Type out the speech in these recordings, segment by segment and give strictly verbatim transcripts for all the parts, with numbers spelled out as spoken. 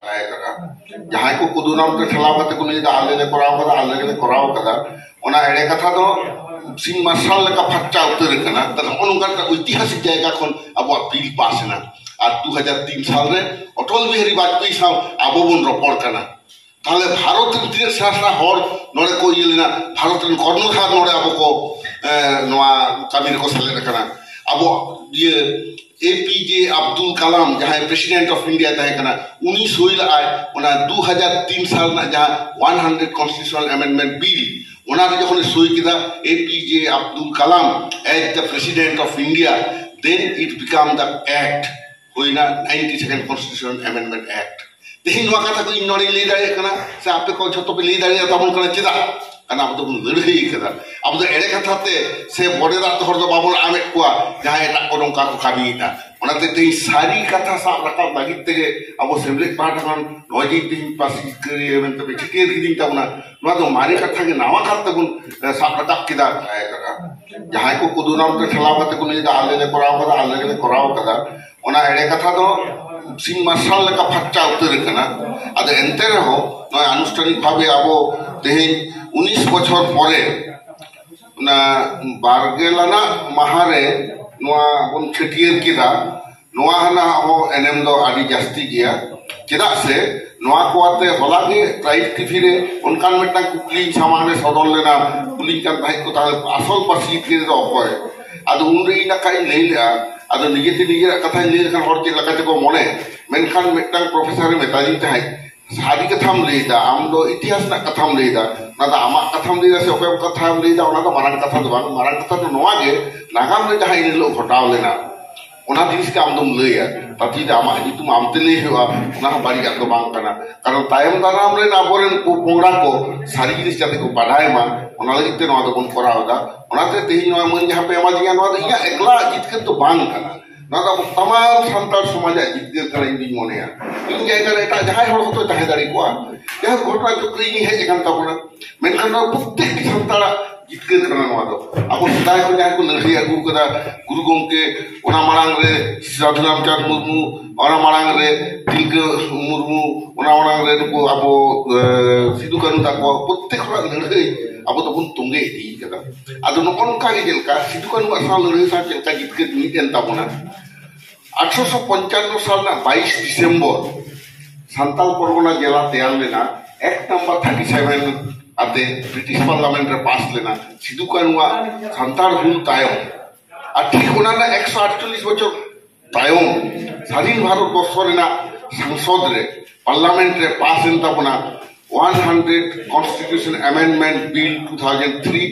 ᱵᱟᱲᱟᱭ ᱠᱟᱫᱟ᱾ ᱡᱟᱦᱟᱸᱭ ᱠᱚ ᱠᱩᱫᱩᱨᱟᱢ ᱛᱮ ᱴᱷᱮᱞᱟᱣ ᱠᱟᱛᱮ ᱠᱚ ᱞᱟᱹᱭ ᱮᱫᱟ, "ᱟᱞᱮ ᱞᱮ ᱠᱚᱨᱟᱣ ᱠᱟᱫᱟ, ᱟᱞᱮ ᱜᱮᱞᱮ ᱠᱚᱨᱟᱣ ᱠᱟᱫᱟ", ᱚᱱᱟ ᱮᱲᱮ ᱠᱟᱛᱷᱟ ᱫᱚ ᱥᱤᱧ ᱢᱟᱨᱥᱟᱞ ᱞᱮᱠᱟ ᱯᱷᱟᱨᱪᱟ ᱩᱛᱟᱹᱨ ᱟᱠᱟᱱᱟ᱾ ᱛᱟᱦᱞᱮ ᱱᱚᱜᱼᱚ ᱱᱚᱝᱠᱟ ᱢᱤᱫᱴᱟᱝ ᱳᱭᱛᱤᱦᱟᱥᱤᱠ ᱡᱟᱭᱜᱟ ᱠᱷᱚᱱ ᱟᱵᱚᱣᱟᱜ ᱵᱤᱞ ᱯᱟᱥ ᱮᱱᱟ᱾ ᱟᱨ ᱫᱩ ᱦᱟᱡᱟᱨ ᱛᱤᱱ ᱥᱟᱞ ᱨᱮ ᱚᱴᱚᱞ ᱵᱤᱦᱟᱨᱤ ᱵᱟᱡᱽᱯᱮᱭᱤ ᱥᱟᱶ ᱟᱵᱚ ᱵᱚᱱ ᱨᱚᱯᱚᱲ ᱠᱟᱱᱟ᱾ ᱛᱟᱦᱞᱮ ᱵᱷᱟᱨᱚᱛ ᱨᱮᱱ ᱛᱤᱱᱟᱹᱜ ᱥᱮᱬᱟ ᱥᱮᱬᱟ ᱦᱚᱲ ᱱᱚᱰᱮ ᱠᱚ ᱤᱭᱟᱹ ᱞᱮᱱᱟ, ᱵᱷᱟᱨᱚᱛ ᱨᱮᱱ ᱠᱚᱨᱱᱚᱫᱷᱟᱨ ᱱᱚᱰᱮ ᱟᱵᱚ ᱠᱚ, ᱮ, ᱱᱚᱣᱟ ᱠᱟᱹᱢᱤ ᱨᱮᱠᱚ ᱥᱮᱞᱮᱫ ᱟᱠᱟᱱᱟ᱾ ᱟᱵᱚ ᱤᱭᱟᱹ ᱮ ᱯᱤ ᱡᱮ ᱟᱵᱫᱩᱞ ᱠᱟᱞᱟᱢ, ᱡᱟᱦᱟᱸᱭ President of India ᱛᱟᱦᱮᱸ ᱠᱟᱱᱟ, ᱩᱱᱤ ᱥᱳᱭ ᱞᱟᱜᱼᱟᱭ ᱚᱱᱟ ᱫᱩ ᱦᱟᱡᱟᱨ ᱛᱤᱱ ᱥᱟᱞ ᱨᱮᱱᱟᱜ ᱡᱟᱦᱟᱸ one hundred Constitutional Amendment Bill, ᱚᱱᱟ ᱨᱮ ᱡᱚᱠᱷᱚᱱᱮ ᱥᱳᱭ ᱠᱮᱫᱟ, ᱮ ᱯᱤ ᱡᱮ Abdul Kalam as the President of India, then it become the act, ᱦᱩᱭᱱᱟ ninety second Constitutional Amendment Act᱾ ᱛᱮᱦᱮᱧ ᱱᱚᱣᱟ ᱠᱟᱛᱷᱟ ᱠᱚ ᱤᱧ ᱱᱚᱰᱮᱧ ᱞᱟᱹᱭ ᱫᱟᱲᱮᱭᱟᱜ ᱠᱟᱱᱟ, ᱥᱮ ᱟᱯᱮ ᱠᱚ ᱡᱷᱚᱛᱚ ᱯᱮ ᱞᱟᱹᱭ ᱫᱟᱲᱮᱭᱟᱜ ᱛᱟᱵᱚᱱ ᱠᱟᱱᱟ᱾ ᱪᱮᱫᱟᱜ? ᱠᱟᱨᱚᱱ ᱟᱵᱚ ᱫᱚᱵᱚᱱ ᱞᱟᱹᱲᱦᱟᱹᱭ ᱠᱟᱫᱟ᱾ ᱟᱵᱚ ᱫᱚ ᱮᱲᱮ ᱠᱟᱛᱷᱟ ᱛᱮ ᱥᱮ ᱵᱚᱰᱮ ᱫᱟᱜ ᱛᱮ ᱦᱚᱲ ᱫᱚ ᱵᱟᱵᱚᱱ ᱟᱢᱮᱫ ᱠᱚᱣᱟ, ᱡᱟᱦᱟᱸᱭ ᱮᱴᱟᱜ ᱠᱚ ᱱᱚᱝᱠᱟ ᱠᱚ ᱠᱟᱹᱢᱤᱭᱮᱫᱟ᱾ ᱚᱱᱟᱛᱮ ᱛᱮᱦᱮᱧ ᱥᱟᱹᱨᱤ ᱠᱟᱛᱷᱟ ᱥᱟᱵ ᱨᱟᱠᱟᱵ ᱞᱟᱹᱜᱤᱫ ᱛᱮᱜᱮ ᱟᱵᱚ ᱥᱮᱢᱞᱮᱫ ᱯᱟᱦᱴᱟ ᱠᱷᱚᱱ ᱱᱚᱜᱼᱚᱭ ᱡᱮ ᱛᱮᱦᱮᱧ ᱯᱟᱹᱥᱤ ᱠᱟᱹᱨᱤᱭᱟᱹ ᱢᱮᱱᱛᱮ ᱯᱮ ᱪᱷᱟᱹᱴᱭᱟᱹᱨ ᱠᱤᱫᱤᱧ ᱛᱟᱵᱚᱱᱟ, ᱱᱚᱣᱟ ᱫᱚ ᱢᱟᱨᱮ ᱠᱟᱛᱷᱟ ᱜᱮ ᱱᱟᱣᱟ ᱠᱟᱨ ᱛᱮᱵᱚᱱ, ᱮ, ᱥᱟᱵ ᱨᱟᱠᱟᱵ ᱠᱮᱫᱟ᱾ ᱡᱟᱦᱟᱸᱭ ᱠᱚ ᱠᱩᱫᱩᱨᱟᱢ ᱛᱮ ᱴᱷᱮᱞᱟᱣ ᱠᱟᱛᱮ ᱠᱚ ᱞᱟᱹᱭ ᱮᱫᱟ, "ᱟᱞᱮ ᱞᱮ ᱠᱚᱨᱟᱣ ᱠᱟᱫᱟ, ᱟᱞᱮ ᱜᱮᱞᱮ ᱠᱚᱨᱟᱣ ᱠᱟᱫᱟ", ᱚᱱᱟ ᱮᱲᱮ ᱠᱟᱛᱷᱟ ᱫᱚ ᱥᱤᱧ ᱢᱟᱨᱥᱟᱞ ᱞᱮᱠᱟ ᱯᱷᱟᱨᱪᱟ ᱩᱛᱟᱹᱨ ᱟᱠᱟᱱᱟ᱾ ᱟᱫᱚ ᱮᱱᱛᱮ ᱨᱮᱦᱚᱸ ᱱᱚᱜᱼᱚᱭ ᱟᱱᱩᱥᱴᱷᱟᱱᱤᱠ ᱵᱷᱟᱵᱮ ᱟᱵᱚ ᱛᱮᱦᱮᱧ ᱩᱱᱤᱥ ᱵᱚᱪᱷᱚᱨ ᱯᱚᱨᱮ ᱚᱱᱟ ᱵᱟᱨᱜᱮᱞ ᱟᱱᱟᱜ ᱢᱟᱦᱟ ᱨᱮ ᱱᱚᱣᱟ ᱵᱚᱱ ᱪᱷᱟᱹᱴᱭᱟᱹᱨ ᱠᱮᱫᱟ᱾ ᱱᱚᱣᱟ ᱨᱮᱱᱟᱜ ᱦᱚᱸ ᱮᱱᱮᱢ ᱫᱚ ᱟᱹᱰᱤ ᱡᱟᱹᱥᱛᱤ ᱜᱮᱭᱟ᱾ ᱪᱮᱫᱟᱜ ᱥᱮ ᱱᱚᱣᱟ ᱠᱚ ᱟᱛᱮ ᱦᱚᱞᱟ ᱜᱮ ᱴᱨᱟᱭᱤᱵᱽ ᱴᱤᱵᱷᱤ ᱨᱮ ᱚᱱᱠᱟᱱ ᱢᱤᱫᱴᱟᱝ ᱠᱩᱠᱞᱤ ᱤᱧ ᱥᱟᱢᱟᱝ ᱨᱮ ᱥᱚᱫᱚᱨ ᱞᱮᱱᱟ, ᱠᱩᱞᱤᱧ ᱠᱟᱱ ᱛᱟᱦᱮᱸᱫ ᱠᱚ, "ᱛᱟᱦᱞᱮ ᱟᱥᱚᱞ ᱯᱟᱹᱨᱥᱤ ᱡᱤᱛᱠᱟᱹᱨᱤ ᱫᱚ ᱚᱠᱚᱭ?" ᱟᱫᱚ ᱩᱱᱨᱮ ᱤᱧ ᱱᱟᱠᱷᱟᱡ ᱤᱧ ᱞᱟᱹᱭ ᱞᱮᱜᱼᱟ, ᱟᱫᱚ ᱱᱤᱡᱮᱛᱮ ᱱᱤᱡᱮᱨᱟᱜ ᱠᱟᱛᱷᱟᱧ ᱞᱟᱹᱭ ᱞᱮᱠᱷᱟᱱ ᱦᱚᱲ ᱪᱮᱫ ᱞᱮᱠᱟ ᱪᱚᱠᱚ ᱢᱚᱱᱮ᱾ ᱢᱮᱱᱠᱷᱟᱱ ᱢᱤᱫᱴᱟᱝ ᱯᱨᱚᱯᱷᱮᱥᱚᱨ ᱮ ᱢᱮᱛᱟᱫᱤᱧ ᱛᱟᱦᱮᱸᱫ, "ᱥᱟᱹᱨᱤ ᱠᱟᱛᱷᱟᱢ ᱞᱟᱹᱭᱫᱟ, ᱟᱢ ᱫᱚ ᱤᱛᱤᱦᱟᱥ ᱨᱮᱱᱟᱜ ᱠᱟᱛᱷᱟᱢ ᱞᱟᱹᱭᱫᱟ, ᱚᱱᱟ ᱫᱚ ᱟᱢᱟᱜ ᱠᱟᱛᱷᱟᱢ ᱞᱟᱹᱭᱫᱟ ᱥᱮ ᱚᱠᱚᱭᱟᱜ ᱠᱟᱛᱷᱟᱢ ᱞᱟᱹᱭᱫᱟ, ᱚᱱᱟ ᱫᱚ ᱢᱟᱨᱟᱝ ᱠᱟᱛᱷᱟ ᱫᱚ ᱵᱟᱝ᱾ ᱢᱟᱨᱟᱝ ᱠᱟᱛᱷᱟ ᱫᱚ ᱱᱚᱣᱟ ᱜᱮ, ᱱᱟᱜᱟᱢ ᱨᱮ ᱡᱟᱦᱟᱸ ᱤᱱ ᱦᱤᱞᱳᱜ ᱜᱷᱚᱴᱟᱣ ᱞᱮᱱᱟ, ᱚᱱᱟ ᱡᱤᱱᱤᱥ ᱜᱮ ᱟᱢ ᱫᱚᱢ ᱞᱟᱹᱭᱟ᱾ ᱛᱟᱛᱮ ᱡᱩᱫᱤ ᱟᱢᱟᱜ ᱧᱩᱛᱩᱢ ᱟᱢᱛᱮ ᱞᱟᱹᱭ ᱦᱩᱭᱩᱜᱼᱟ, ᱚᱱᱟ ᱦᱚᱸ ᱵᱟᱹᱲᱤᱡᱟᱜ ᱫᱚ ᱵᱟᱝ ᱠᱟᱱᱟ᱾ ᱠᱟᱨᱚᱱ ᱛᱟᱭᱚᱢ ᱫᱟᱨᱟᱢ ᱨᱮᱱ ᱟᱵᱚᱨᱮᱱ ᱯᱚ-, ᱯᱚᱝᱲᱟ ᱠᱚ ᱥᱟᱹᱨᱤ ᱡᱤᱱᱤᱥ ᱡᱟᱛᱮ ᱠᱚ ᱵᱟᱰᱟᱭ ᱢᱟ, ᱚᱱᱟ ᱞᱟᱹᱜᱤᱫ ᱛᱮ ᱱᱚᱣᱟ ᱫᱚᱵᱚᱱ ᱠᱚᱨᱟᱣ ᱮᱫᱟ᱾ ᱚᱱᱟᱛᱮ ᱛᱮᱦᱮᱧ ᱱᱚᱣᱟ ᱢᱟᱹᱱ ᱡᱟᱦᱟᱸ ᱯᱮ ᱮᱢᱟᱫᱤᱧᱟ, ᱱᱚᱣᱟ ᱫᱚ ᱤᱧᱟᱹᱜ ᱮᱠᱞᱟ ᱡᱤᱛᱠᱟᱹᱨ ᱫᱚ ᱵᱟᱝ ᱠᱟᱱᱟ, ᱱᱚᱣᱟ ᱫᱚ ᱟᱵᱚ ᱛᱟᱢᱟᱢ ᱥᱟᱱᱛᱟᱲ ᱥᱚᱢᱟᱡᱟᱜ ᱡᱤᱛᱠᱟᱹᱨ ᱠᱟᱱᱟ, ᱤᱧ ᱫᱩᱧ ᱢᱚᱱᱮᱭᱟ᱾ ᱤᱧ ᱡᱟᱭᱜᱟ ᱨᱮ ᱮᱴᱟᱜ ᱡᱟᱦᱟᱸᱭ ᱦᱚᱲ ᱦᱚᱸᱛᱚ ᱛᱟᱦᱮᱸ ᱫᱟᱲᱮ ᱠᱚᱣᱟ, ᱡᱟᱦᱟᱸ ᱜᱷᱚᱴᱚᱱᱟ ᱪᱚᱠᱨᱮ ᱤᱧ ᱦᱮᱡ ᱟᱠᱟᱱ ᱛᱟᱵᱚᱱᱟ, ᱢᱮᱱᱠᱷᱟᱱ ᱱᱚᱣᱟ ᱯᱨᱚᱛᱛᱮᱠᱴᱤ ᱥᱟᱱᱛᱟᱲᱟᱜ ᱡᱤᱛᱠᱟᱹᱨ ᱠᱟᱱᱟ ᱱᱚᱣᱟ ᱫᱚ᱾ ᱟᱵᱚ ᱥᱮᱫᱟᱭ ᱠᱷᱚᱱ ᱡᱟᱦᱟᱸᱭ ᱠᱚ ᱞᱟᱹᱲᱦᱟᱹᱭ ᱟᱹᱜᱩ ᱠᱟᱫᱟ, ᱜᱩᱨᱩ ᱜᱚᱢᱠᱮ, ᱚᱱᱟ ᱢᱟᱲᱟᱝ ᱨᱮ ᱥᱟᱫᱷᱩ ᱨᱟᱢᱪᱟᱸᱫᱽ ᱢᱩᱨᱢᱩ, ᱚᱱᱟ ᱢᱟᱲᱟᱝ ᱨᱮ ᱛᱤᱞᱠᱟᱹ ᱢᱩᱨᱢᱩ, ᱚᱱᱟ ᱢᱟᱲᱟᱝ ᱨᱮ ᱱᱩᱠᱩ ᱟᱵᱚ, ᱮ, ᱥᱤᱫᱩ ᱠᱟᱹᱱᱦᱩ ᱛᱟᱠᱚ, ᱯᱨᱚᱛᱛᱮᱠ ᱦᱚᱲᱟᱜ ᱞᱟᱹᱲᱦᱟᱹᱭ ᱟᱵᱚ ᱫᱚᱵᱚᱱ ᱛᱚᱸᱜᱮ ᱤᱫᱤ ᱠᱟᱫᱟ᱾ ᱟᱫᱚ ᱱᱚᱜᱼᱚ ᱱᱚᱝᱠᱟ ᱜᱮ ᱪᱮᱫ ᱞᱮᱠᱟ ᱥᱤᱫᱩ ᱠᱟᱹᱱᱦᱩᱣᱟᱜ ᱥᱟᱶ ᱞᱟᱹᱲᱦᱟᱹᱭ ᱥᱟᱶ ᱪᱮᱫ ᱞᱮᱠᱟ ᱡᱤᱛᱠᱟᱹᱨ ᱢᱤᱫ ᱮᱱ ᱛᱟᱵᱚᱱᱟ, ᱟᱴᱷᱨᱚᱥᱚ ᱯᱚᱧᱪᱟᱱᱱᱚ ᱥᱟᱞ ᱨᱮᱱᱟᱜ ᱵᱟᱭᱤᱥ ᱰᱤᱥᱮᱢᱵᱚᱨ ᱥᱟᱱᱛᱟᱞ ᱯᱚᱨᱜᱚᱱᱟ ᱡᱮᱞᱟ ᱛᱮᱭᱟᱨ ᱞᱮᱱᱟ, ᱮᱠ ᱱᱟᱢᱵᱟᱨ ᱛᱷᱟᱨᱴᱤ ᱥᱮᱵᱷᱮᱱ ᱟᱛᱮ ᱵᱨᱤᱴᱤᱥ ᱯᱟᱨᱞᱟᱢᱮᱱᱴ ᱨᱮ ᱯᱟᱥ ᱞᱮᱱᱟ᱾ ᱥᱤᱫᱩ ᱠᱟᱹᱱᱩᱣᱟᱜ ᱥᱟᱱᱛᱟᱲ ᱦᱩᱞ ᱛᱟᱭᱚᱢ ᱟᱨ ᱴᱷᱤᱠ ᱚᱱᱟ ᱨᱮᱱᱟᱜ ᱮᱠᱥᱚ ᱟᱴᱪᱚᱞᱞᱤᱥ ᱵᱚᱪᱷᱚᱨ ᱛᱟᱭᱚᱢ ᱥᱟᱹᱫᱷᱤᱱ ᱵᱷᱟᱨᱚᱛ ᱵᱚᱨᱥᱚ ᱨᱮᱱᱟᱜ ᱥᱚᱝᱥᱚᱫ ᱨᱮ, ᱯᱟᱨᱞᱟᱢᱮᱱᱴ ᱨᱮ ᱯᱟᱥ ᱮᱱ ᱛᱟᱵᱚᱱᱟ one hundred Constitution Amendment Bill two thousand three.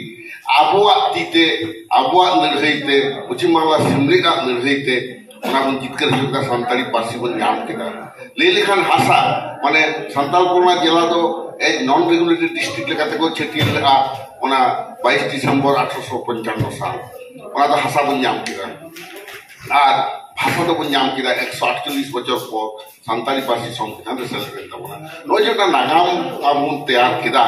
ᱟᱵᱚᱣᱟᱜ ᱛᱤ ᱛᱮ, ᱟᱵᱚᱣᱟᱜ ᱞᱟᱹᱲᱦᱟᱹᱭ ᱛᱮ, ᱯᱚᱪᱷᱤᱢ ᱵᱟᱝᱞᱟ ᱥᱮᱢᱞᱮᱫ ᱟᱜ ᱞᱟᱹᱲᱦᱟᱹᱭ ᱛᱮ ᱚᱱᱟ ᱵᱚᱱ ᱡᱤᱛᱠᱟᱹᱨ ᱦᱚᱪᱚ ᱠᱮᱫᱟ, ᱥᱟᱱᱛᱟᱲᱤ ᱯᱟᱹᱨᱥᱤ ᱵᱚᱱ ᱧᱟᱢ ᱠᱮᱫᱟ᱾ ᱞᱟᱹᱭ ᱞᱮᱠᱷᱟᱱ ᱦᱟᱥᱟ, ᱢᱟᱱᱮ ᱥᱟᱱᱛᱟᱞ ᱯᱚᱨᱜᱚᱱᱟ ᱡᱮᱞᱟ ᱫᱚ ᱮᱡᱽ ᱱᱚᱱ ᱨᱮᱜᱩᱞᱮᱴᱮᱰ ᱰᱤᱥᱴᱨᱤᱠᱴ ᱞᱮᱠᱟᱛᱮ ᱠᱚ ᱪᱷᱟᱹᱴᱭᱟᱹᱨ ᱞᱮᱫᱼᱟ ᱚᱱᱟ ᱵᱟᱭᱤᱥ ᱰᱤᱥᱮᱢᱵᱚᱨ ᱟᱴᱷᱨᱚᱥᱚ ᱯᱚᱧᱪᱟᱱᱱᱚ ᱥᱟᱞ᱾ ᱚᱱᱟ ᱫᱚ ᱦᱟᱥᱟ ᱵᱚᱱ ᱧᱟᱢ ᱠᱮᱫᱟ᱾ ᱟᱨ ᱵᱷᱟᱥᱟ ᱫᱚᱵᱚᱱ ᱧᱟᱢ ᱠᱮᱫᱟ ᱮᱠᱥᱚ ᱟᱴᱪᱚᱞᱞᱤᱥ ᱵᱚᱪᱷᱚᱨ ᱯᱚᱨ ᱥᱟᱱᱛᱟᱲᱤ ᱯᱟᱹᱨᱥᱤ ᱥᱚᱝᱵᱤᱫᱷᱟᱱ ᱨᱮ ᱥᱮᱞᱮᱫ ᱮᱱ ᱛᱟᱵᱚᱱᱟ᱾ ᱱᱚᱜᱼᱚᱭ ᱡᱮ ᱚᱱᱟ ᱱᱟᱜᱟᱢ ᱟᱵᱚ ᱵᱚᱱ ᱛᱮᱭᱟᱨ ᱠᱮᱫᱟ,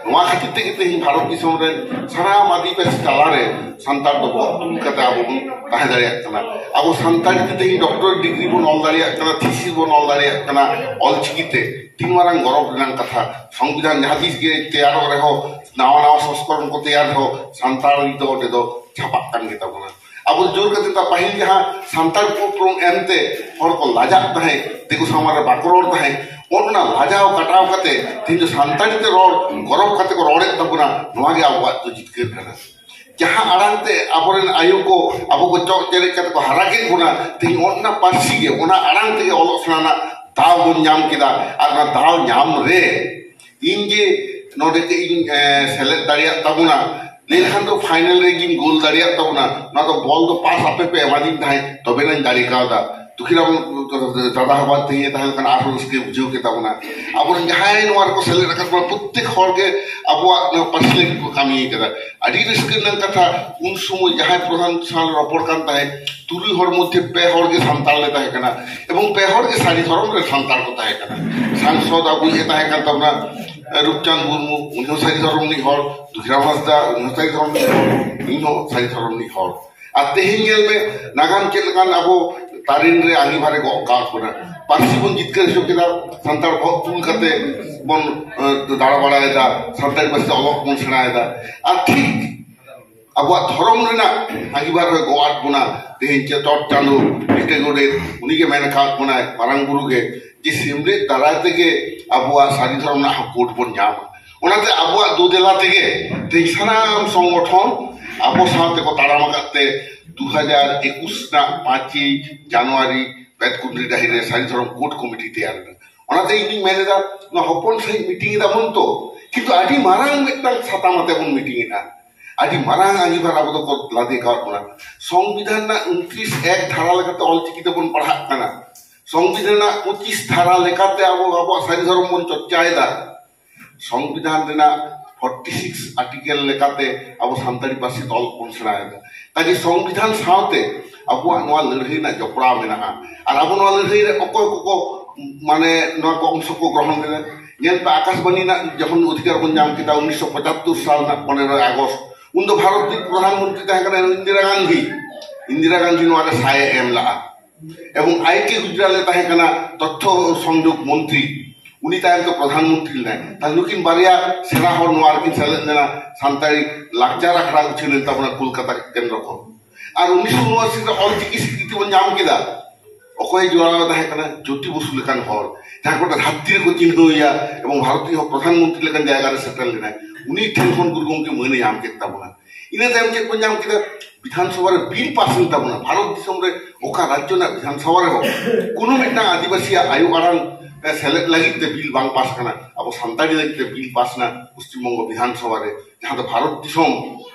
ᱱᱚᱣᱟ ᱠᱷᱟᱹᱛᱤᱨ ᱛᱮᱜᱮ ᱛᱮᱦᱮᱧ ᱵᱷᱟᱨᱚᱛ ᱫᱤᱥᱚᱢ ᱨᱮ ᱥᱟᱱᱟᱢ ᱟᱹᱫᱤᱵᱟᱹᱥᱤ ᱛᱟᱞᱟᱨᱮ ᱥᱟᱱᱛᱟᱲ ᱫᱚ ᱵᱚᱦᱚᱜ ᱛᱩᱞ ᱠᱟᱛᱮ ᱟᱵᱚ ᱵᱚᱱ ᱛᱟᱦᱮᱸ ᱫᱟᱲᱮᱭᱟᱜ ᱠᱟᱱᱟ᱾ ᱟᱵᱚ ᱥᱟᱱᱛᱟᱲᱤ ᱛᱮ ᱛᱮᱦᱮᱧ ᱰᱚᱠᱴᱚᱨᱮᱴ ᱰᱤᱜᱽᱨᱤ ᱵᱚᱱ ᱚᱞ ᱫᱟᱲᱮᱭᱟᱜ ᱠᱟᱱᱟ, ᱛᱷᱤᱥᱤᱥ ᱵᱚᱱ ᱚᱞ ᱫᱟᱲᱮᱭᱟᱜ ᱠᱟᱱᱟ ᱚᱞᱪᱤᱠᱤ ᱛᱮ᱾ ᱛᱤᱱ ᱢᱟᱨᱟᱝ ᱜᱚᱨᱚᱵᱽ ᱨᱮᱱᱟᱜ ᱠᱟᱛᱷᱟ᱾ ᱥᱚᱝᱵᱤᱫᱷᱟᱱ ᱡᱟᱦᱟᱸ ᱛᱤᱥ ᱜᱮ ᱛᱮᱭᱟᱨᱚᱜ ᱨᱮᱦᱚᱸ, ᱱᱟᱣᱟ ᱱᱟᱣᱟ ᱥᱚᱝᱥᱠᱚᱨᱚᱱ ᱠᱚ ᱛᱮᱭᱟᱨ ᱨᱮᱦᱚᱸ, ᱥᱟᱱᱛᱟᱲᱤ ᱫᱚ ᱚᱸᱰᱮ ᱫᱚ ᱪᱷᱟᱯᱟᱜ ᱠᱟᱱ ᱜᱮᱛᱟ ᱵᱚᱱᱟ᱾ ᱟᱵᱚ ᱡᱳᱨ ᱠᱟᱛᱮ ᱫᱚ ᱯᱟᱹᱦᱤᱞ ᱡᱟᱦᱟᱸ ᱥᱟᱱᱛᱟᱲ ᱩᱯᱨᱩᱢ ᱮᱢᱛᱮ ᱦᱚᱲ ᱠᱚ ᱞᱟᱡᱟᱜ ᱛᱟᱦᱮᱸᱫ, ᱫᱤᱠᱩ ᱥᱟᱢᱟᱝ ᱨᱮ ᱵᱟᱠᱚ ᱨᱚᱲ ᱛᱟᱦᱮᱸᱫ, ᱚᱱᱟ ᱞᱟᱡᱟᱣ ᱠᱟᱴᱟᱣ ᱠᱟᱛᱮ ᱛᱮᱦᱮᱧ ᱫᱚ ᱥᱟᱱᱛᱟᱲᱤ ᱛᱮ ᱨᱚᱲ ᱜᱚᱨᱚᱵᱽ ᱠᱟᱛᱮ ᱠᱚ ᱨᱚᱲᱮᱫ ᱛᱟᱵᱚᱱᱟ᱾ ᱱᱚᱣᱟ ᱜᱮ ᱟᱵᱚᱣᱟᱜ ᱫᱚ ᱡᱤᱛᱠᱟᱹᱨ ᱠᱟᱱᱟ᱾ ᱡᱟᱦᱟᱸ ᱟᱲᱟᱝ ᱛᱮ ᱟᱵᱚᱨᱮᱱ ᱟᱭᱳ ᱠᱚ ᱟᱵᱚ ᱠᱚ ᱪᱚᱜ ᱪᱮᱨᱮᱡ ᱠᱟᱛᱮ ᱠᱚ ᱦᱟᱨᱟ ᱠᱮᱫ ᱵᱚᱱᱟ, ᱛᱮᱦᱮᱧ ᱚᱱᱟ ᱯᱟᱹᱨᱥᱤ ᱜᱮ, ᱚᱱᱟ ᱟᱲᱟᱝ ᱛᱮᱜᱮ ᱚᱞᱚᱜ ᱥᱮᱬᱟ ᱨᱮᱱᱟᱜ ᱫᱟᱣ ᱵᱚᱱ ᱧᱟᱢ ᱠᱮᱫᱟ᱾ ᱟᱨ ᱚᱱᱟ ᱫᱟᱣ ᱧᱟᱢ ᱨᱮ ᱤᱧ ᱡᱮ ᱱᱚᱰᱮ ᱛᱮ ᱤᱧ, ᱮ, ᱥᱮᱞᱮᱫ ᱫᱟᱲᱮᱭᱟᱜ ᱛᱟᱵᱚᱱᱟ, ᱞᱟᱹᱭ ᱞᱮᱠᱷᱟᱱ ᱫᱚ ᱯᱷᱟᱭᱱᱮᱞ ᱨᱮᱜᱤᱧ ᱜᱳᱞ ᱫᱟᱲᱮᱭᱟᱜ ᱛᱟᱵᱚᱱᱟ᱾ ᱱᱚᱣᱟ ᱫᱚ ᱵᱚᱞ ᱫᱚ ᱯᱟᱥ ᱟᱯᱮ ᱯᱮ ᱮᱢᱟᱫᱤᱧ ᱛᱟᱦᱮᱸᱫ, ᱛᱚᱵᱮᱱᱟᱧ ᱫᱟᱲᱮ ᱠᱟᱣᱫᱟ᱾ ᱫᱩᱠᱷᱤᱨᱟᱢ ᱫᱟᱫᱟ ᱦᱚᱸ ᱵᱟᱝ ᱛᱟᱦᱮᱸ ᱛᱟᱦᱮᱸ ᱞᱮᱱᱠᱷᱟᱱ ᱟᱨᱦᱚᱸ ᱨᱟᱹᱥᱠᱟᱹ ᱵᱩᱡᱷᱟᱹᱣ ᱠᱮᱫ ᱛᱟᱵᱚᱱᱟ᱾ ᱟᱵᱚᱨᱮᱱ ᱡᱟᱦᱟᱸᱭ ᱱᱚᱣᱟ ᱨᱮᱠᱚ ᱥᱮᱞᱮᱫ ᱟᱠᱟᱫ ᱵᱚᱱᱟ, ᱯᱨᱚᱛᱛᱮᱠ ᱦᱚᱲ ᱜᱮ ᱟᱵᱚᱣᱟᱜ ᱱᱚᱣᱟ ᱯᱟᱹᱨᱥᱤ ᱞᱟᱹᱜᱤᱫ ᱠᱚ ᱠᱟᱹᱢᱤ ᱠᱟᱫᱟ᱾ ᱟᱹᱰᱤ ᱨᱟᱹᱥᱠᱟᱹ ᱨᱮᱱᱟᱜ ᱠᱟᱛᱷᱟ, ᱩᱱ ᱥᱚᱢᱚᱭ ᱡᱟᱦᱟᱸᱭ ᱯᱨᱚᱫᱷᱟᱱ ᱥᱟᱶ ᱨᱚᱯᱚᱲ ᱠᱟᱱ ᱛᱟᱦᱮᱸᱫ, ᱛᱩᱨᱩᱭ ᱦᱚᱲ ᱢᱚᱫᱽᱫᱷᱮ ᱯᱮ ᱦᱚᱲ ᱜᱮ ᱥᱟᱱᱛᱟᱲ ᱞᱮ ᱛᱟᱦᱮᱸ ᱠᱟᱱᱟ, ᱮᱵᱚᱝ ᱯᱮ ᱦᱚᱲ ᱜᱮ ᱥᱟᱹᱨᱤ ᱫᱷᱚᱨᱚᱢ ᱨᱮ ᱥᱟᱱᱛᱟᱲ ᱠᱚ ᱛᱟᱦᱮᱸ ᱠᱟᱱᱟ᱾ ᱥᱟᱝᱥᱚᱫ ᱟᱵᱚᱭᱤᱡ ᱮ ᱛᱟᱦᱮᱸ ᱠᱟᱱ ᱛᱟᱵᱚᱱᱟ, ᱨᱩᱯᱪᱟᱸᱫᱽ ᱢᱩᱨᱢᱩ, ᱩᱱᱤ ᱦᱚᱸ ᱥᱟᱹᱨᱤ ᱫᱷᱚᱨᱚᱢ ᱨᱤᱱᱤᱡ ᱦᱚᱲ᱾ ᱫᱩᱫᱷᱤᱨᱟᱢ ᱦᱟᱸᱥᱫᱟ, ᱩᱱᱤ ᱦᱚᱸ ᱥᱟᱹᱨᱤ ᱫᱷᱚᱨᱚᱢ ᱨᱤᱱᱤᱡ ᱦᱚᱲ᱾ ᱤᱧ ᱦᱚᱸ ᱥᱟᱹᱨᱤ ᱫᱷᱚᱨᱚᱢ ᱨᱤᱱᱤᱡ ᱦᱚᱲ᱾ ᱟᱨ ᱛᱮᱦᱮᱧ ᱧᱮᱞ ᱢᱮ, ᱱᱟᱜᱟᱢ ᱪᱮᱫ ᱞᱮᱠᱟᱱ ᱟᱵᱚ ᱛᱟᱨᱮᱱ ᱨᱮ ᱟᱸᱜᱤᱵᱷᱟᱨ ᱮ ᱜᱚᱜ ᱟᱠᱟᱫ ᱵᱚᱱᱟ᱾ ᱯᱟᱹᱨᱥᱤ ᱵᱚᱱ ᱡᱤᱛᱠᱟᱹᱨ ᱦᱚᱪᱚ ᱠᱮᱫᱟ, ᱥᱟᱱᱛᱟᱲ ᱵᱚᱦᱚᱜ ᱛᱩᱞ ᱠᱟᱛᱮ ᱵᱚᱱ, ᱮ, ᱫᱟᱬᱟ ᱵᱟᱲᱟᱭᱮᱫᱟ, ᱥᱟᱱᱛᱟᱲᱤ ᱯᱟᱹᱨᱥᱤ ᱛᱮ ᱚᱞᱚᱜ ᱵᱚᱱ ᱥᱮᱬᱟᱭᱮᱫᱟ᱾ ᱟᱨ ᱴᱷᱤᱠ ᱟᱵᱚᱣᱟᱜ ᱫᱷᱚᱨᱚᱢ ᱨᱮᱱᱟᱜ ᱟᱸᱜᱤᱵᱷᱟᱨ ᱨᱮ ᱜᱚᱜ ᱟᱫ ᱵᱚᱱᱟ᱾ ᱛᱮᱦᱮᱧ ᱪᱮ ᱪᱚᱴ ᱪᱟᱸᱫᱳ ᱞᱤᱴᱟᱹ ᱜᱚᱰᱮᱛ, ᱩᱱᱤᱜᱮ ᱢᱮᱱ ᱟᱠᱟᱫ ᱵᱚᱱᱟᱭ, ᱢᱟᱨᱟᱝ ᱵᱩᱨᱩ ᱜᱮ, ᱡᱮ ᱥᱮᱢᱞᱮᱫ ᱫᱟᱨᱟᱭ ᱛᱮᱜᱮ ᱟᱵᱚᱣᱟᱜ ᱥᱟᱹᱨᱤ ᱫᱷᱚᱨᱚᱢ ᱨᱮᱱᱟᱜ ᱦᱚᱸ ᱠᱳᱰ ᱵᱚᱱ ᱧᱟᱢᱟ᱾ ᱚᱱᱟᱛᱮ ᱟᱵᱚᱣᱟᱜ ᱫᱩᱫᱮᱞᱟ ᱛᱮᱜᱮ ᱛᱮᱦᱮᱧ ᱥᱟᱱᱟᱢ ᱥᱚᱝᱜᱚᱴᱷᱚᱱ ᱟᱵᱚ ᱥᱟᱶ ᱛᱮᱠᱚ ᱛᱟᱲᱟᱢ ᱟᱠᱟᱫ ᱛᱮ ᱫᱩ ᱦᱟᱡᱟᱨ ᱮᱠᱩᱥ ᱨᱮᱱᱟᱜ ᱯᱟᱸᱪᱮᱭ ᱡᱟᱱᱩᱣᱟᱨᱤ ᱵᱮᱛᱠᱩᱸᱫᱽᱨᱤ ᱰᱟᱹᱦᱤ ᱨᱮ ᱥᱟᱹᱨᱤ ᱫᱷᱚᱨᱚᱢ ᱠᱳᱰ ᱠᱚᱢᱤᱴᱤ ᱛᱮᱭᱟᱨ ᱮᱱᱟ᱾ ᱚᱱᱟᱛᱮ ᱤᱧ ᱫᱩᱧ ᱢᱮᱱ ᱮᱫᱟ, ᱱᱚᱣᱟ ᱦᱚᱯᱚᱱ ᱥᱟᱺᱦᱤᱡ ᱢᱤᱴᱤᱝ ᱮᱫᱟ ᱵᱚᱱ ᱛᱚ, ᱠᱤᱱᱛᱩ ᱟᱹᱰᱤ ᱢᱟᱨᱟᱝ ᱢᱤᱫᱴᱟᱝ ᱥᱟᱛᱟᱢ ᱟᱛᱮ ᱵᱚᱱ ᱢᱤᱴᱤᱝ ᱮᱫᱟ᱾ ᱟᱹᱰᱤ ᱢᱟᱨᱟᱝ ᱟᱸᱜᱤᱵᱷᱟᱨ ᱟᱵᱚ ᱫᱚᱠᱚ ᱞᱟᱫᱮ ᱟᱠᱟᱫ ᱵᱚᱱᱟ᱾ ᱥᱚᱝᱵᱤᱫᱷᱟᱱ ᱨᱮᱱᱟᱜ ᱩᱱᱛᱨᱤᱥ ᱮᱠ ᱫᱷᱟᱨᱟ ᱞᱮᱠᱟᱛᱮ ᱚᱞᱪᱤᱠᱤ ᱛᱮᱵᱚᱱ ᱯᱟᱲᱦᱟᱜ ᱠᱟᱱᱟ᱾ ᱥᱚᱝᱵᱤᱫᱷᱟᱱ ᱨᱮᱱᱟᱜ ᱯᱚᱸᱪᱤᱥ ᱫᱷᱟᱨᱟ ᱞᱮᱠᱟᱛᱮ ᱟᱵᱚ ᱟᱵᱚᱣᱟᱜ ᱥᱟᱹᱨᱤ ᱫᱷᱚᱨᱚᱢ ᱵᱚᱱ ᱪᱚᱨᱪᱟᱭᱮᱫᱟ᱾ ᱥᱚᱝᱵᱤᱫᱷᱟᱱ ᱨᱮᱱᱟᱜ ᱯᱷᱚᱨᱴᱤ ᱥᱤᱠᱥ ᱟᱨᱴᱤᱠᱮᱞ ᱞᱮᱠᱟᱛᱮ ᱟᱵᱚ ᱥᱟᱱᱛᱟᱲᱤ ᱯᱟᱹᱨᱥᱤ ᱛᱮ ᱚᱞ ᱵᱚᱱ ᱥᱮᱬᱟᱭᱮᱫᱟ᱾ ᱠᱟᱡᱮ ᱥᱚᱝᱵᱤᱫᱷᱟᱱ ᱥᱟᱶᱛᱮ ᱟᱵᱚᱣᱟᱜ ᱱᱚᱣᱟ ᱞᱟᱹᱲᱦᱟᱹᱭ ᱨᱮᱱᱟᱜ ᱡᱚᱯᱲᱟᱣ ᱢᱮᱱᱟᱜᱼᱟ᱾ ᱟᱨ ᱟᱵᱚ ᱱᱚᱣᱟ ᱞᱟᱹᱲᱦᱟᱹᱭ ᱨᱮ ᱚᱠᱚᱭ ᱠᱚᱠᱚ, ᱢᱟᱱᱮ, ᱱᱚᱣᱟ ᱠᱚ ᱚᱝᱥᱚ ᱠᱚ ᱜᱨᱚᱦᱚᱱ ᱞᱮᱫᱟ? ᱧᱮᱞ ᱯᱮ, ᱟᱠᱟᱥᱵᱟᱱᱤ ᱨᱮᱱᱟᱜ ᱡᱚᱠᱷᱚᱱ ᱚᱫᱷᱤᱠᱟᱨ ᱵᱚᱱ ᱧᱟᱢ ᱠᱮᱫᱟ ᱩᱱᱤᱥᱥᱚ ᱯᱚᱸᱪᱟᱛᱛᱳᱨ ᱥᱟᱞ ᱨᱮᱱᱟᱜ ᱯᱚᱱᱮᱨᱚᱭ ᱟᱜᱚᱥᱴ, ᱩᱱᱫᱚ ᱵᱷᱟᱨᱚᱛ ᱨᱤᱱ ᱯᱨᱚᱫᱷᱟᱱ ᱢᱚᱱᱛᱨᱤ ᱛᱟᱦᱮᱸ ᱠᱟᱱᱟ ᱤᱱᱫᱤᱨᱟ ᱜᱟᱱᱫᱷᱤ᱾ ᱤᱱᱫᱤᱨᱟ ᱜᱟᱱᱫᱷᱤ ᱱᱚᱣᱟ ᱨᱮ ᱥᱟᱭ ᱮ ᱮᱢ ᱞᱟᱜᱼᱟ᱾ ᱮᱵᱚᱝ ᱟᱭ ᱠᱮ ᱜᱩᱡᱽᱨᱟᱞ ᱮ ᱛᱟᱦᱮᱸ ᱠᱟᱱᱟ ᱛᱚᱛᱛᱷᱚ ᱥᱚᱝᱡᱳᱜᱽ ᱢᱚᱱᱛᱨᱤ, ᱩᱱᱤ ᱛᱟᱭᱚᱢ ᱛᱮ ᱯᱨᱚᱫᱷᱟᱱ ᱢᱚᱱᱛᱨᱤ ᱞᱮᱱᱟᱭ᱾ ᱛᱟᱦᱞᱮ ᱱᱩᱠᱤᱱ ᱵᱟᱨᱭᱟ ᱥᱮᱬᱟ ᱦᱚᱲ ᱱᱚᱣᱟ ᱨᱮᱠᱤᱱ ᱥᱮᱞᱮᱫ ᱞᱮᱱᱟ, ᱥᱟᱱᱛᱟᱲᱤ ᱞᱟᱠᱪᱟᱨ ᱟᱠᱷᱲᱟ ᱩᱪᱷᱟᱹᱱ ᱞᱮᱱ ᱛᱟᱵᱚᱱᱟ ᱠᱳᱞᱠᱟᱛᱟ ᱠᱮᱱᱫᱨᱚ ᱠᱷᱚᱱ᱾ ᱟᱨ ᱩᱱᱤᱥᱥᱚ ᱩᱱᱚᱟᱥᱤ ᱨᱮ ᱚᱞᱪᱤᱠᱤ ᱥᱤᱠᱨᱤᱛᱤ ᱵᱚᱱ ᱧᱟᱢ ᱠᱮᱫᱟ᱾ ᱚᱠᱚᱭ ᱡᱚᱲᱟᱣ ᱮ ᱛᱟᱦᱮᱸ ᱠᱟᱱᱟ? ᱡᱳᱛᱤ ᱵᱚᱥᱩ ᱞᱮᱠᱟᱱ ᱦᱚᱲ, ᱡᱟᱦᱟᱸ ᱜᱚᱴᱟ ᱫᱷᱟᱹᱨᱛᱤ ᱨᱮᱠᱚ ᱪᱤᱱᱦᱟᱹᱣ ᱮᱭᱟ ᱮᱵᱚᱝ ᱵᱷᱟᱨᱚᱛ ᱨᱮᱱ ᱦᱚᱸ ᱯᱨᱚᱫᱷᱟᱱ ᱢᱚᱱᱛᱨᱤ ᱞᱮᱠᱟᱱ ᱡᱟᱭᱜᱟ ᱨᱮ ᱥᱮᱴᱮᱨ ᱞᱮᱱᱟᱭ᱾ ᱩᱱᱤ ᱴᱷᱮᱱ ᱠᱷᱚᱱ ᱜᱩᱨᱩ ᱜᱚᱢᱠᱮ ᱢᱟᱹᱱ ᱮ ᱧᱟᱢ ᱠᱮᱫ ᱛᱟᱵᱚᱱᱟ᱾ ᱤᱱᱟᱹ ᱛᱟᱭᱚᱢ ᱪᱮᱫ ᱵᱚᱱ ᱧᱟᱢ ᱠᱮᱫᱟ? ᱵᱤᱫᱷᱟᱱ ᱥᱚᱵᱷᱟ ᱨᱮ ᱵᱤᱞ ᱯᱟᱥ ᱮᱱ ᱛᱟᱵᱚᱱᱟ᱾ ᱵᱷᱟᱨᱚᱛ ᱫᱤᱥᱚᱢ ᱨᱮ ᱚᱠᱟ ᱨᱟᱡᱽᱡᱚ ᱨᱮᱱᱟᱜ ᱵᱤᱫᱷᱟᱱ ᱥᱚᱵᱷᱟ ᱨᱮᱦᱚᱸ ᱠᱳᱱᱳ ᱢᱤᱫᱴᱟᱝ ᱟᱹᱫᱤᱵᱟᱹᱥᱤᱭᱟᱜ ᱟᱭᱳ ᱟᱲᱟᱝ ᱨᱮ ᱥᱮᱞᱮᱫ ᱞᱟᱹᱜᱤᱫ ᱛᱮ ᱵᱤᱞ ᱵᱟᱝ ᱯᱟᱥ ᱠᱟᱱᱟ? ᱟᱵᱚ ᱥᱟᱱᱛᱟᱲᱤ ᱞᱟᱹᱜᱤᱫ ᱛᱮ ᱵᱤᱞ ᱯᱟᱥ ᱮᱱᱟ ᱯᱚᱥᱪᱤᱢ ᱵᱚᱝᱜᱚ ᱵᱤᱫᱷᱟᱱ ᱥᱚᱵᱷᱟ ᱨᱮ, ᱡᱟᱦᱟᱸ ᱫᱚ ᱵᱷᱟᱨᱚᱛ ᱫᱤᱥᱚᱢ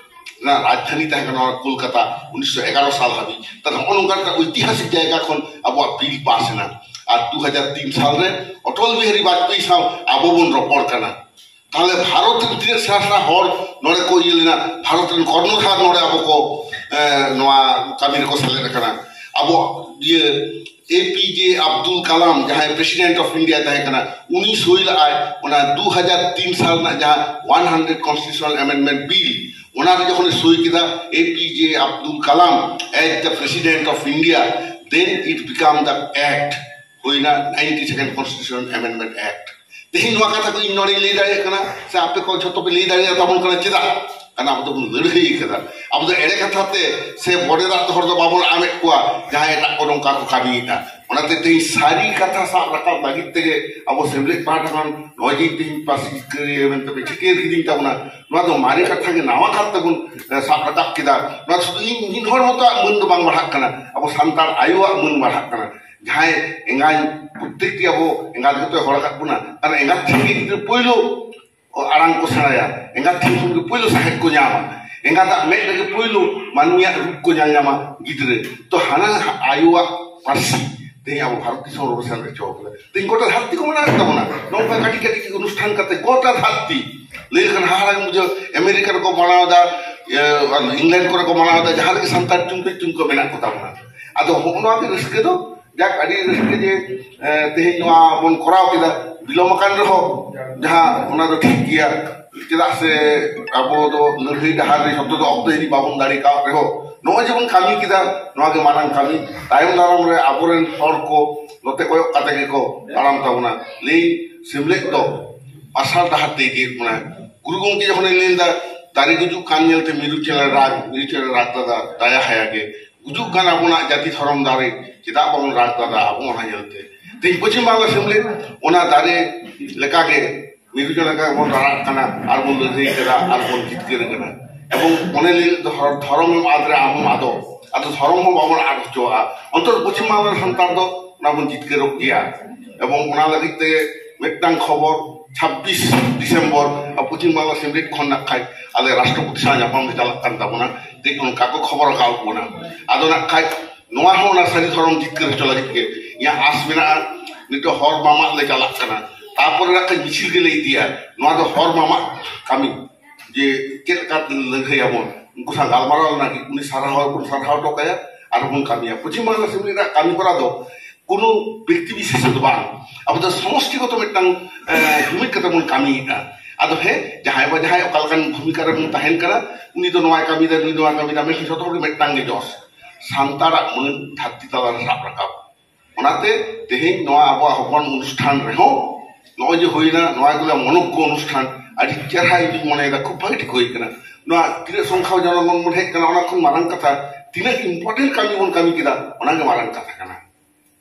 ᱨᱮᱱᱟᱜ ᱨᱟᱡᱽᱫᱷᱟᱱᱤ ᱛᱟᱦᱮᱸ ᱠᱟᱱᱟ ᱱᱚᱣᱟ ᱠᱳᱞᱠᱟᱛᱟ ᱩᱱᱤᱥᱥᱚ ᱮᱜᱟᱨᱚ ᱥᱟᱞ ᱦᱟᱹᱵᱤᱡ᱾ ᱛᱟᱦᱞᱮ ᱱᱚᱜᱼᱚ ᱱᱚᱝᱠᱟᱱ ᱢᱤᱫᱴᱟᱝ ᱳᱭᱛᱤᱦᱟᱥᱤᱠ ᱡᱟᱭᱜᱟ ᱠᱷᱚᱱ ᱟᱵᱚᱣᱟᱜ ᱵᱤᱞ ᱯᱟᱥ ᱮᱱᱟ᱾ ᱟᱨ ᱫᱩ ᱦᱟᱡᱟᱨ ᱛᱤᱱ ᱥᱟᱞ ᱨᱮ ᱚᱴᱚᱞ ᱵᱤᱦᱟᱨᱤ ᱵᱟᱡᱽᱯᱮᱭᱤ ᱥᱟᱶ ᱟᱵᱚ ᱵᱚᱱ ᱨᱚᱯᱚᱲ ᱠᱟᱱᱟ᱾ ᱛᱟᱦᱞᱮ ᱵᱷᱟᱨᱚᱛ ᱨᱮᱱ ᱛᱤᱱᱟᱹᱜ ᱥᱮᱬᱟ ᱥᱮᱬᱟ ᱦᱚᱲ ᱱᱚᱰᱮ ᱠᱚ ᱤᱭᱟᱹ ᱞᱮᱱᱟ, ᱵᱷᱟᱨᱚᱛ ᱨᱮᱱ ᱠᱚᱨᱱᱚᱫᱷᱟᱨ ᱱᱚᱰᱮ ᱟᱵᱚ ᱠᱚ, ᱮ, ᱱᱚᱣᱟ ᱠᱟᱹᱢᱤ ᱨᱮᱠᱚ ᱥᱮᱞᱮᱫ ᱟᱠᱟᱱᱟ᱾ ᱟᱵᱚ ᱤᱭᱟᱹ ᱮ ᱯᱤ ᱡᱮ ᱟᱵᱫᱩᱞ ᱠᱟᱞᱟᱢ, ᱡᱟᱦᱟᱸᱭ President of India ᱛᱟᱦᱮᱸ ᱠᱟᱱᱟ, ᱩᱱᱤ ᱥᱳᱭ ᱞᱟᱜᱼᱟᱭ ᱚᱱᱟ ᱫᱩ ᱦᱟᱡᱟᱨ ᱛᱤᱱ ᱥᱟᱞ ᱨᱮᱱᱟᱜ ᱡᱟᱦᱟᱸ one hundred Constitutional Amendment Bill, ᱚᱱᱟ ᱨᱮ ᱡᱚᱠᱷᱚᱱᱮ ᱥᱳᱭ ᱠᱮᱫᱟ ᱮ ᱯᱤ ᱡᱮ Abdul Kalam as the President of India, then it become the act, ᱦᱩᱭᱱᱟ ninety second Constitutional Amendment Act᱾ ᱛᱮᱦᱮᱧ ᱱᱚᱣᱟ ᱠᱟᱛᱷᱟ ᱠᱚ ᱤᱧ ᱱᱚᱰᱮᱧ ᱞᱟᱹᱭ ᱫᱟᱲᱮᱭᱟᱜ ᱠᱟᱱᱟ, ᱥᱮ ᱟᱯᱮ ᱠᱚ ᱡᱷᱚᱛᱚ ᱯᱮ ᱞᱟᱹᱭ ᱫᱟᱲᱮᱭᱟᱜ ᱛᱟᱵᱚᱱ ᱠᱟᱱᱟ᱾ ᱪᱮᱫᱟᱜ? ᱠᱟᱨᱚᱱ ᱟᱵᱚ ᱫᱚᱵᱚᱱ ᱞᱟᱹᱲᱦᱟᱹᱭ ᱠᱟᱫᱟ᱾ ᱟᱵᱚ ᱫᱚ ᱮᱲᱮ ᱠᱟᱛᱷᱟ ᱛᱮ ᱥᱮ border ᱟᱜ ᱦᱚᱲ ᱫᱚ ᱵᱟᱵᱚᱱ ᱟᱢᱮᱫ ᱠᱚᱣᱟ, ᱡᱟᱦᱟᱸᱭ ᱮᱴᱟᱜ ᱠᱚ ᱱᱚᱝᱠᱟ ᱠᱚ ᱠᱟᱹᱢᱤᱭᱮᱫᱟ᱾ ᱚᱱᱟᱛᱮ ᱛᱮᱦᱮᱧ ᱥᱟᱹᱨᱤ ᱠᱟᱛᱷᱟ ᱥᱟᱵ ᱨᱟᱠᱟᱵ ᱞᱟᱹᱜᱤᱫ ᱛᱮᱜᱮ ᱟᱵᱚ ᱥᱮᱢᱞᱮᱫ ᱯᱟᱦᱴᱟ ᱠᱷᱚᱱ ᱱᱚᱜᱼᱚᱭ ᱡᱮ ᱛᱮᱦᱮᱧ ᱯᱟᱹᱥᱤ ᱡᱤᱛᱠᱟᱹᱨᱤᱭᱟᱹ ᱢᱮᱱᱛᱮ ᱯᱮ ᱪᱷᱟᱹᱴᱭᱟᱹᱨ ᱠᱤᱫᱤᱧ ᱛᱟᱵᱚᱱᱟ, ᱱᱚᱣᱟ ᱫᱚ ᱢᱟᱨᱮ ᱠᱟᱛᱷᱟ ᱜᱮ ᱱᱟᱣᱟ ᱠᱟᱨ ᱛᱮᱵᱚᱱ, ᱮ, ᱥᱟᱵ ᱨᱟᱠᱟᱵ ᱠᱮᱫᱟ᱾ ᱱᱚᱣᱟ ᱥᱩᱫᱷᱩ ᱤᱧ ᱢᱤᱫ ᱦᱚᱲ ᱢᱚᱛᱚᱣᱟᱜ ᱢᱟᱹᱱ ᱫᱚ ᱵᱟᱝ ᱵᱟᱲᱦᱟᱜ ᱠᱟᱱᱟ, ᱟᱵᱚ ᱥᱟᱱᱛᱟᱲ ᱟᱭᱳᱣᱟᱜ ᱢᱟᱹᱱ ᱵᱟᱲᱦᱟᱜ ᱠᱟᱱᱟ᱾ ᱡᱟᱦᱟᱸᱭ ᱮᱸᱜᱟᱧ, ᱯᱨᱚᱛᱮᱠᱴᱤ ᱟᱵᱚ ᱮᱸᱜᱟᱛ ᱜᱮᱛᱚᱭ ᱦᱚᱲ ᱟᱠᱟᱫ ᱵᱚᱱᱟ, ᱠᱟᱨᱚᱱ ᱮᱸᱜᱟᱛ ᱴᱷᱮᱱ ᱜᱮ ᱜᱤᱫᱽᱨᱟᱹ ᱯᱳᱭᱞᱳ ᱟᱲᱟᱝ ᱠᱚ ᱥᱮᱬᱟᱭᱟ, ᱮᱸᱜᱟᱛ ᱴᱷᱮᱱ ᱠᱷᱚᱱ ᱜᱮ ᱯᱳᱭᱞᱳ ᱥᱟᱦᱮᱫ ᱠᱚ ᱧᱟᱢᱟ, ᱮᱸᱜᱟᱛᱟᱜ ᱢᱮᱫ ᱨᱮᱜᱮ ᱯᱳᱭᱞᱳ ᱢᱟᱹᱱᱢᱤᱭᱟᱜ ᱨᱩᱯ ᱠᱚ ᱧᱮᱞ ᱧᱟᱢᱟ ᱜᱤᱫᱽᱨᱟᱹ᱾ ᱛᱚ ᱦᱟᱱᱟ ᱟᱭᱳᱣᱟᱜ ᱯᱟᱹᱨᱥᱤ ᱛᱮᱦᱮᱧ ᱟᱵᱚ ᱵᱷᱟᱨᱚᱛ ᱫᱤᱥᱚᱢ ᱨᱮᱵᱚ ᱥᱮᱱ ᱦᱚᱪᱚ ᱠᱟᱫᱟ᱾ ᱛᱮᱦᱮᱧ ᱜᱚᱴᱟ ᱫᱷᱟᱹᱨᱛᱤ ᱠᱚ ᱢᱟᱱᱟᱣᱮᱫ ᱛᱟᱵᱚᱱᱟ, ᱱᱚᱝᱠᱟ ᱠᱟᱹᱴᱤᱡ ᱠᱟᱹᱴᱤᱡ ᱚᱱᱩᱥᱴᱷᱟᱱ ᱠᱟᱛᱮ ᱜᱚᱴᱟ ᱫᱷᱟᱹᱨᱛᱤ᱾ ᱞᱟᱹᱭ ᱞᱮᱠᱷᱟᱱ ᱦᱟᱦᱟᱲᱟ ᱜᱮᱢ ᱵᱩᱡᱷᱟᱹᱣ, ᱟᱢᱮᱨᱤᱠᱟ ᱨᱮᱠᱚ ᱢᱟᱱᱟᱣ ᱮᱫᱟ, ᱤᱭᱟᱹ, ᱤᱝᱞᱮᱱᱰ ᱠᱚᱨᱮ ᱠᱚ ᱢᱟᱱᱟᱣ ᱮᱫᱟ, ᱡᱟᱦᱟᱸ ᱨᱮᱜᱮ ᱥᱟᱱᱛᱟᱲ ᱪᱩᱢᱠᱟᱹ ᱪᱩᱢᱠᱟᱹ ᱢᱮᱱᱟᱜ ᱠᱚ ᱛᱟᱵᱚᱱᱟ᱾ ᱟᱫᱚ ᱦᱚᱸᱜᱼᱚ ᱱᱚᱣᱟ ᱜᱮ ᱨᱟᱹᱥᱠᱟᱹ ᱫᱚ, ᱡᱟᱠ, ᱟᱹᱰᱤ ᱨᱟᱹᱥᱠᱟᱹ ᱡᱮ, ᱮ, ᱛᱮᱦᱮᱧ ᱱᱚᱣᱟ ᱵᱚᱱ ᱠᱚᱨᱟᱣ ᱠᱮᱫᱟ᱾ ᱵᱤᱞᱚᱢ ᱟᱠᱟᱱ ᱨᱮᱦᱚᱸ ᱡᱟᱦᱟᱸ, ᱚᱱᱟ ᱫᱚ ᱴᱷᱤᱠ ᱜᱮᱭᱟ, ᱪᱮᱫᱟᱜ ᱥᱮ ᱟᱵᱚ ᱫᱚ ᱞᱟᱹᱲᱦᱟᱹᱭ ᱰᱟᱦᱟᱨ ᱨᱮ ᱡᱷᱚᱛᱚ ᱫᱚ ᱚᱠᱛᱚ ᱡᱟᱹᱱᱤᱡ ᱵᱟᱵᱚᱱ ᱫᱟᱲᱮ ᱠᱟᱣᱫ ᱨᱮᱦᱚᱸ, ᱱᱚᱜᱼᱚᱭ ᱡᱮᱵᱚᱱ ᱠᱟᱹᱢᱤ ᱠᱮᱫᱟ, ᱱᱚᱣᱟ ᱜᱮ ᱢᱟᱨᱟᱝ ᱠᱟᱹᱢᱤ᱾ ᱛᱟᱭᱚᱢ ᱫᱟᱨᱟᱢ ᱨᱮ ᱟᱵᱚᱨᱮᱱ ᱦᱚᱲ ᱠᱚ ᱱᱚᱛᱮ ᱠᱚᱭᱚᱜ ᱠᱟᱛᱮ ᱜᱮᱠᱚ ᱛᱟᱲᱟᱢ ᱛᱟᱵᱚᱱᱟ᱾ ᱞᱟᱹᱭ ᱥᱮᱢᱞᱮᱫ ᱫᱚ ᱢᱟᱨᱥᱟᱞ ᱰᱟᱦᱟᱨ ᱛᱮ ᱤᱫᱤᱭᱮᱫ ᱵᱚᱱᱟᱭ᱾ ᱜᱩᱨᱩ ᱜᱚᱢᱠᱮ ᱡᱚᱠᱷᱚᱱᱮ ᱞᱟᱹᱭ ᱞᱮᱫᱟ, "ᱫᱟᱨᱮ ᱜᱩᱡᱩᱜ ᱠᱟᱱ ᱧᱮᱞᱛᱮ ᱢᱤᱨᱩ ᱪᱮᱬᱮ ᱨᱟᱜᱽ, ᱢᱤᱨᱩ ᱪᱮᱬᱮ ᱨᱟᱜᱽ ᱫᱟᱫᱟ ᱫᱟᱭᱟ ᱦᱟᱭᱟ ᱜᱮ, ᱜᱩᱡᱩᱜ ᱠᱟᱱ ᱟᱵᱚᱱᱟᱜ ᱡᱟᱹᱛᱤ ᱫᱷᱚᱨᱚᱢ ᱫᱟᱨᱮ, ᱪᱮᱫᱟᱜ ᱵᱟᱵᱚᱱ ᱨᱟᱜᱽ ᱫᱟᱫᱟ ᱟᱵᱚ ᱚᱱᱟ ᱧᱮᱞᱛᱮ?" ᱛᱮᱦᱮᱧ ᱯᱚᱪᱷᱤᱢ ᱵᱟᱝᱞᱟ ᱥᱮᱢᱞᱮᱫ ᱚᱱᱟ ᱫᱟᱨᱮ ᱞᱮᱠᱟᱜᱮ, ᱢᱤᱨᱩ ᱪᱮᱬᱮ ᱞᱮᱠᱟ ᱵᱚᱱ ᱨᱟᱜ ᱠᱟᱱᱟ, ᱟᱨ ᱵᱚᱱ ᱞᱟᱹᱲᱦᱟᱹᱭ ᱠᱟᱱᱟ, ᱟᱨ ᱵᱚᱱ ᱡᱤᱛᱠᱟᱹᱨ ᱠᱟᱱᱟ᱾ ᱮᱵᱚᱝ ᱚᱱᱮ ᱞᱟᱹᱭ ᱫᱚ, ᱦᱚᱨ-, ᱫᱷᱚᱨᱚᱢ ᱮᱢ ᱟᱫ ᱨᱮ ᱟᱢ ᱦᱚᱸᱢ ᱟᱫᱚᱜ, ᱟᱫᱚ ᱫᱷᱚᱨᱚᱢ ᱦᱚᱸ ᱵᱟᱵᱚᱱ ᱟᱫ ᱦᱚᱪᱚᱣᱟᱜᱼᱟ᱾ ᱚᱱᱛᱚᱛᱚ ᱯᱚᱪᱷᱤᱢ ᱵᱟᱝᱞᱟ ᱨᱮᱱ ᱥᱟᱱᱛᱟᱲ ᱫᱚ ᱚᱱᱟ ᱵᱚᱱ ᱡᱤᱛᱠᱟᱹᱨᱚᱜ ᱜᱮᱭᱟ᱾ ᱮᱵᱚᱝ ᱚᱱᱟ ᱞᱟᱹᱜᱤᱫ ᱛᱮ ᱢᱤᱫᱴᱟᱝ ᱠᱷᱚᱵᱚᱨ, ᱪᱷᱟᱵᱵᱤᱥ ᱰᱤᱥᱮᱢᱵᱚᱨ ᱟᱵᱚ ᱯᱚᱪᱷᱤᱢ ᱵᱟᱝᱞᱟ ᱥᱮᱢᱞᱮᱫ ᱠᱷᱚᱱ ᱱᱟᱜ ᱠᱷᱟᱡ ᱟᱞᱮ ᱨᱟᱥᱴᱨᱚᱯᱚᱛᱤ ᱥᱟᱶ ᱧᱟᱯᱟᱢ ᱞᱮ ᱪᱟᱞᱟᱜ ᱠᱟᱱ ᱛᱟᱵᱚᱱᱟ, ᱴᱷᱤᱠ ᱚᱱᱠᱟ ᱠᱚ ᱠᱷᱚᱵᱚᱨ ᱟᱠᱟᱫ ᱵᱚᱱᱟ᱾ ᱟᱫᱚ ᱱᱟᱜ ᱠᱷᱟᱡ ᱱᱚᱣᱟ ᱦᱚᱸ ᱚᱱᱟ ᱥᱟᱹᱨᱤ ᱫᱷᱚᱨᱚᱢ ᱡᱤᱛᱠᱟᱹᱨ ᱦᱚᱪᱚ ᱞᱟᱹᱜᱤᱫ ᱜᱮ ᱤᱧᱟᱹᱜ ᱟᱸᱥ ᱢᱮᱱᱟᱜᱼᱟ᱾ ᱱᱤᱛᱚᱜ ᱦᱚᱨ ᱢᱟᱢᱟᱜ ᱞᱮ ᱪᱟᱞᱟᱜ ᱠᱟᱱᱟ, ᱛᱟᱨᱯᱚᱨᱮ ᱱᱟᱜ ᱠᱷᱟᱡ ᱢᱤᱪᱷᱤᱞ ᱜᱮᱞᱮ ᱤᱫᱤᱭᱟ᱾ ᱱᱚᱣᱟ ᱫᱚ ᱦᱚᱨ ᱢᱟᱢᱟᱜ ᱠᱟᱹᱢᱤ, ᱡᱮ ᱪᱮᱫ ᱞᱮᱠᱟ ᱞᱟᱹᱲᱦᱟᱹᱭᱟᱵᱚᱱ, ᱩᱱᱠᱩ ᱥᱟᱶ ᱜᱟᱞᱢᱟᱨᱟᱣ ᱞᱮᱱᱟ ᱠᱤ, ᱩᱱᱤ ᱥᱟᱨᱦᱟᱣ ᱵᱚᱱ ᱥᱟᱨᱦᱟᱣ ᱦᱚᱴᱚ ᱠᱟᱭᱟ᱾ ᱟᱨ ᱵᱚᱱ ᱠᱟᱹᱢᱤᱭᱟ᱾ ᱯᱚᱪᱷᱤᱢ ᱵᱟᱝᱞᱟ ᱟᱥᱮᱢᱵᱞᱤ ᱨᱮᱱᱟᱜ ᱠᱟᱹᱢᱤ ᱦᱚᱨᱟ ᱫᱚ ᱠᱳᱱᱳ ᱵᱮᱠᱛᱤ ᱵᱤᱥᱮᱥ ᱫᱚ ᱵᱟᱝ, ᱟᱵᱚ ᱫᱚ ᱥᱚᱢᱚᱥᱴᱤᱜᱚᱛᱚ ᱢᱤᱫᱴᱟᱝ ᱡᱩᱢᱤᱫ ᱠᱟᱛᱮ ᱵᱚᱱ ᱠᱟᱹᱢᱤᱭᱮᱫᱟ᱾ ᱟᱫᱚ ᱦᱮᱸ, ᱡᱟᱦᱟᱸᱭ ᱵᱟ ᱡᱟᱦᱟᱸᱭ ᱚᱠᱟ ᱞᱮᱠᱟᱱ ᱵᱷᱩᱢᱤᱠᱟ ᱨᱮᱵᱚᱱ ᱛᱟᱦᱮᱱ ᱠᱟᱱᱟ, ᱩᱱᱤ ᱫᱚ ᱱᱚᱣᱟᱭ ᱠᱟᱹᱢᱤᱭᱮᱫᱟ, ᱱᱩᱭ ᱱᱚᱣᱟᱭ ᱠᱟᱹᱢᱤᱭᱮᱫᱟ, ᱢᱮᱱᱠᱷᱟᱱ ᱡᱚᱛᱚ ᱦᱚᱲ ᱜᱮ ᱢᱤᱫᱴᱟᱝ ᱜᱮ ᱡᱚᱥ, ᱥᱟᱱᱛᱟᱲᱟᱜ ᱢᱟᱹᱱ ᱫᱷᱟᱹᱨᱛᱤ ᱛᱟᱞᱟ ᱨᱮ ᱥᱟᱵ ᱨᱟᱠᱟᱵ᱾ ᱚᱱᱟᱛᱮ ᱛᱮᱦᱮᱧ ᱱᱚᱣᱟ ᱟᱵᱚᱣᱟᱜ ᱦᱚᱯᱚᱱ ᱚᱱᱩᱥᱴᱷᱟᱱ ᱨᱮᱦᱚᱸ ᱱᱚᱜᱼᱚᱭ ᱡᱮ ᱦᱩᱭᱱᱟ, ᱱᱚᱣᱟ ᱠᱚ ᱞᱟᱹᱭᱟ ᱢᱚᱱᱚᱜᱽᱜᱚ ᱚᱱᱩᱥᱴᱷᱟᱱ, ᱟᱹᱰᱤ ᱪᱮᱦᱨᱟ ᱤᱧ ᱢᱚᱱᱮᱭᱮᱫᱟ, ᱠᱷᱩᱵ ᱵᱷᱟᱹᱜᱤ ᱴᱷᱤᱠ ᱦᱩᱭ ᱠᱟᱱᱟ᱾ ᱱᱚᱣᱟ ᱛᱤᱱᱟᱹᱜ ᱥᱚᱝᱠᱷᱟ ᱡᱚᱱᱚᱜᱚᱢᱚᱱ ᱵᱚᱱ ᱦᱮᱡ ᱠᱟᱱᱟ, ᱚᱱᱟ ᱠᱷᱚᱱ ᱢᱟᱨᱟᱝ ᱠᱟᱛᱷᱟ ᱛᱤᱱᱟᱹᱜ ᱤᱢᱯᱚᱨᱴᱮᱱᱴ ᱠᱟᱹᱢᱤ ᱵᱚᱱ ᱠᱟᱹᱢᱤ ᱠᱮᱫᱟ, ᱚᱱᱟᱜᱮ ᱢᱟᱨᱟᱝ ᱠᱟᱛᱷᱟ ᱠᱟᱱᱟ᱾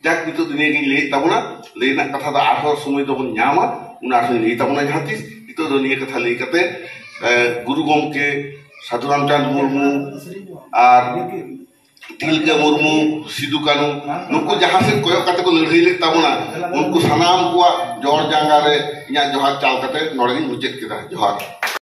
ᱡᱟᱠ, ᱱᱤᱛᱚᱜ ᱫᱚ ᱱᱤᱭᱟᱹᱜᱤᱧ ᱞᱟᱹᱭᱮᱫ ᱛᱟᱵᱚᱱᱟ᱾ ᱞᱟᱹᱭ ᱨᱮᱱᱟᱜ ᱠᱟᱛᱷᱟ ᱫᱚ ᱟᱨᱦᱚᱸ ᱥᱚᱢᱚᱭ ᱫᱚᱵᱚᱱ ᱧᱟᱢᱟ, ᱩᱱ ᱟᱨᱦᱚᱸᱧ ᱞᱟᱹᱭ ᱛᱟᱵᱚᱱᱟ ᱡᱟᱦᱟᱸ ᱛᱤᱥ᱾ ᱱᱤᱛᱚᱜ ᱫᱚ ᱱᱤᱭᱟᱹ ᱠᱟᱛᱷᱟ ᱞᱟᱹᱭ ᱠᱟᱛᱮ, ᱮ, ᱜᱩᱨᱩ ᱜᱚᱢᱠᱮ ᱥᱟᱹᱫᱷᱩ ᱨᱟᱢᱪᱟᱸᱫᱽ ᱢᱩᱨᱢᱩ ᱟᱨ ᱛᱤᱞᱠᱟᱹ ᱢᱩᱨᱢᱩ, ᱥᱤᱫᱩ ᱠᱟᱹᱱᱩ, ᱱᱩᱠᱩ ᱡᱟᱦᱟᱸ ᱥᱮᱫ ᱠᱚᱭᱚᱜ ᱠᱟᱛᱮ ᱠᱚ ᱞᱟᱹᱲᱦᱟᱹᱭ ᱞᱮᱫ ᱛᱟᱵᱚᱱᱟ, ᱩᱱᱠᱩ ᱥᱟᱱᱟᱢ ᱠᱚᱣᱟᱜ ᱡᱚᱲ ᱡᱟᱸᱜᱟ ᱨᱮ ᱤᱧᱟᱹᱜ ᱡᱚᱦᱟᱨ ᱪᱟᱞ ᱠᱟᱛᱮ ᱱᱚᱰᱮ ᱜᱤᱧ ᱢᱩᱪᱟᱹᱫ ᱠᱮᱫᱟ᱾ ᱡᱚᱦᱟᱨ᱾